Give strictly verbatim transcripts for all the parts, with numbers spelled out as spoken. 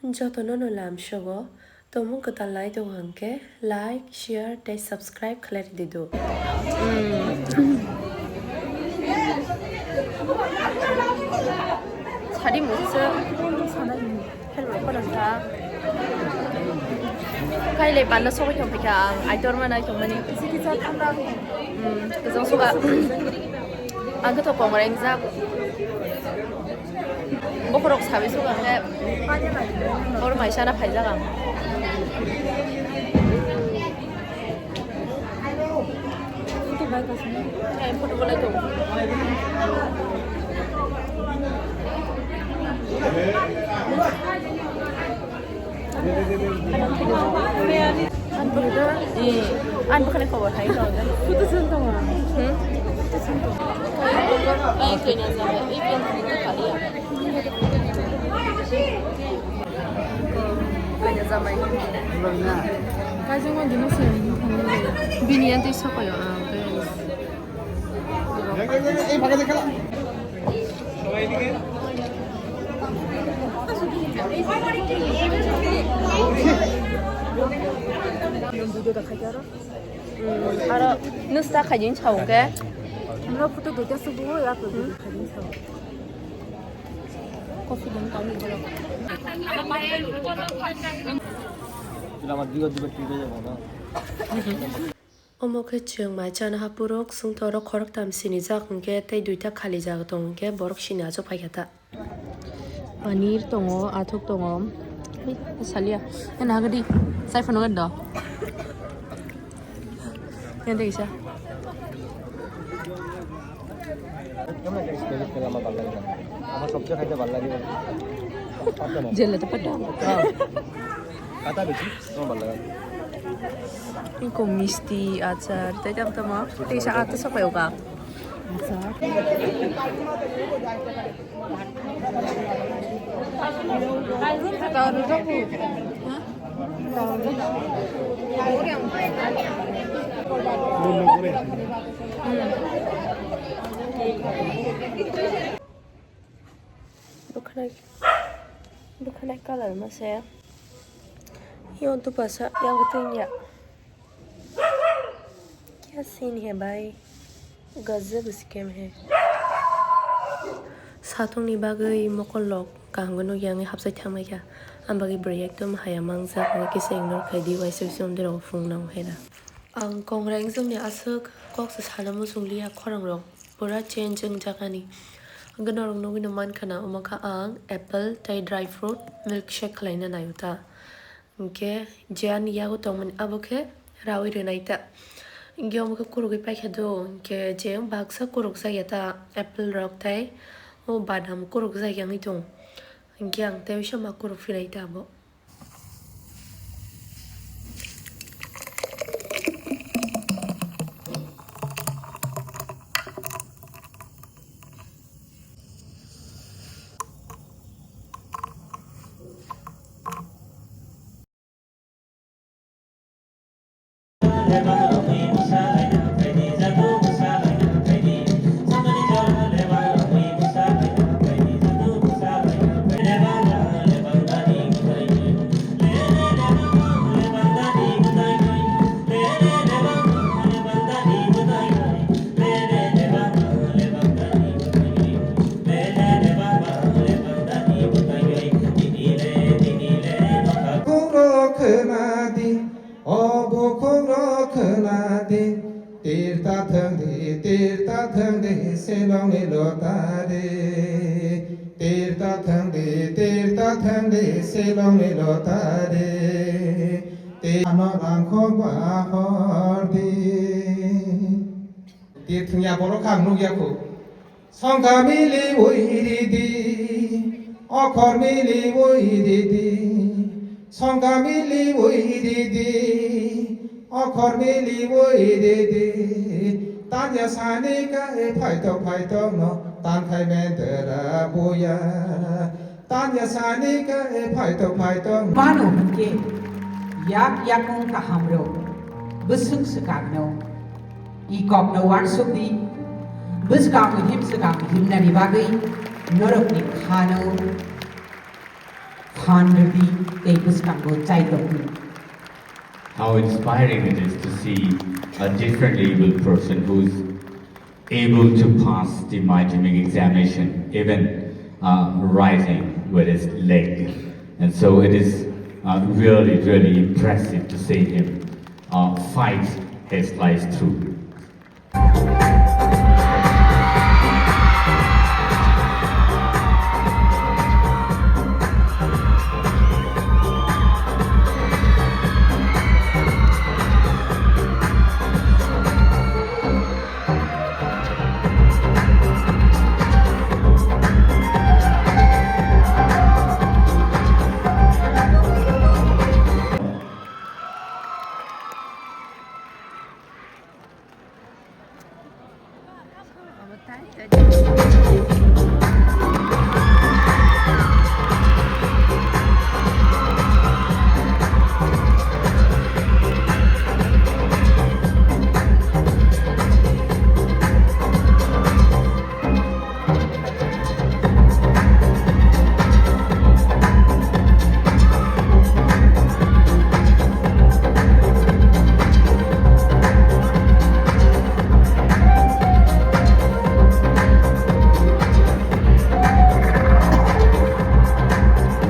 Jotono no lamsogo, tomung kwtal nai tongo hwnkhe like, share tei subscribe khlai rwdi do. Sadi mungsa helmet kono sa. Kailai panna sogwi tongpikha ang, aitor manai tongmani. Kwchang suka. Ang khe to kongrengjak. Bokhorok sabai suka khe. Oro mai sana phaijak ang. Photo bolai tong. Ani bukhani khobor hai tong. Photo sun tong. Hmm? Photo sun tong. Ai kanya jama, ai kanya jama. Kanya jama. Kajang ma dino se. Bini yan tei sokoyo, ah, guys. Aro nusta khaijin sao ke. Amra photo duita subu ya ko khaijin sao. Coffee dong kami bolo. Omo khe chwng mai chana hapuro, ksung toro khoroktham sinijak hwnkhe tei duita khalijak tong hwnkhe borok sini achuk phaikha ta. Paneer tongo, athuk tongo. Ui, salia. Ena hagadi. Sai phano gado. Yang tadi sa. Jela tepat dong. Kata besi, no bala. Iko misti, achar, tei tam tamo. Tei sa ata sa payo ka. Achar. Bwkhwnai, bwkhwnai colour ma se. Yon tu pasa, yang tu ya. Kya scene hai bhai? Gajab scam hai. Satungni bagwi mokol rok kaham khe nukya wngwi hapsai thangnaikha. Ang bagwi bwrwi ekdom haya mangjak wngwi kisa ignore khai di, waisa waisa umdi rok phung nang hai da. Ang kongra exam ni aswk kok se sana muchung liya, khorang rok pura change wngjak ani. Ang norok nugwi no mankha na, omo kha ang apple tei dry fruit milkshake khlaina naio ta. Hinkhe je ani yago tongmani abo khe rawi rwnai ta. Hinkhe omo khe kurugwi paikha do, hinkhe je baksa kurukjak ya ta apple rok tei o badam kurukjak ya wngwi tong. Hinkhe ang tei waisa ma kuruk phinai ta abo. Khungrok khwnadi, o bo khungrok khwnadi, tirta thangdi, tirta thangdi, selongni lotadi. Tirta thangdi, tirta thangdi, selongni lotadi. Te ano rangkhok bahordi. Tir thwngya borok kha ang nukya khu. Songkha mili ui ridi, okhor mili ui ridi, songkha mili ui ridi, okhor mili ui ridi. Tanya sani ka e phaitok phaitok no, tankhai mentera buya. Tanya sani ka e phaitok phaitok no. Mano hwnkhe yak yakung kahamrok bwswk swkangno. I kokno uansukdi, bwskang him swkang himnani bagwi norokni khano Thanrwdi tei bwskango chai tongdi. How inspiring it is to see a differently abled person who's able to pass the madhyamik examination, even, uh, rising with his leg. And so it is, uh, really, really impressive to see him, uh, fight his life through.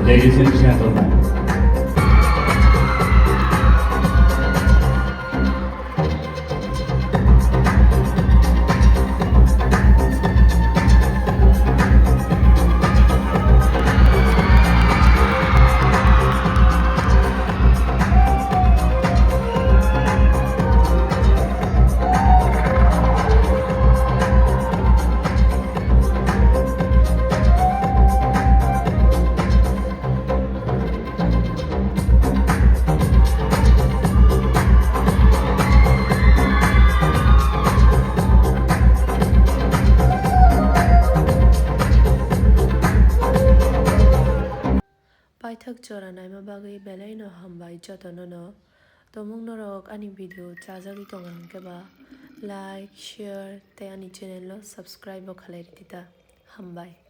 Ladies and gentlemen, Paithak jora naima bagwi belaino hambai jotono no. Tomung norok ani video chajagwi tongo hwnkhe ba like, share tei ani channel no subscribe bo khlai ridi ta. Hambai.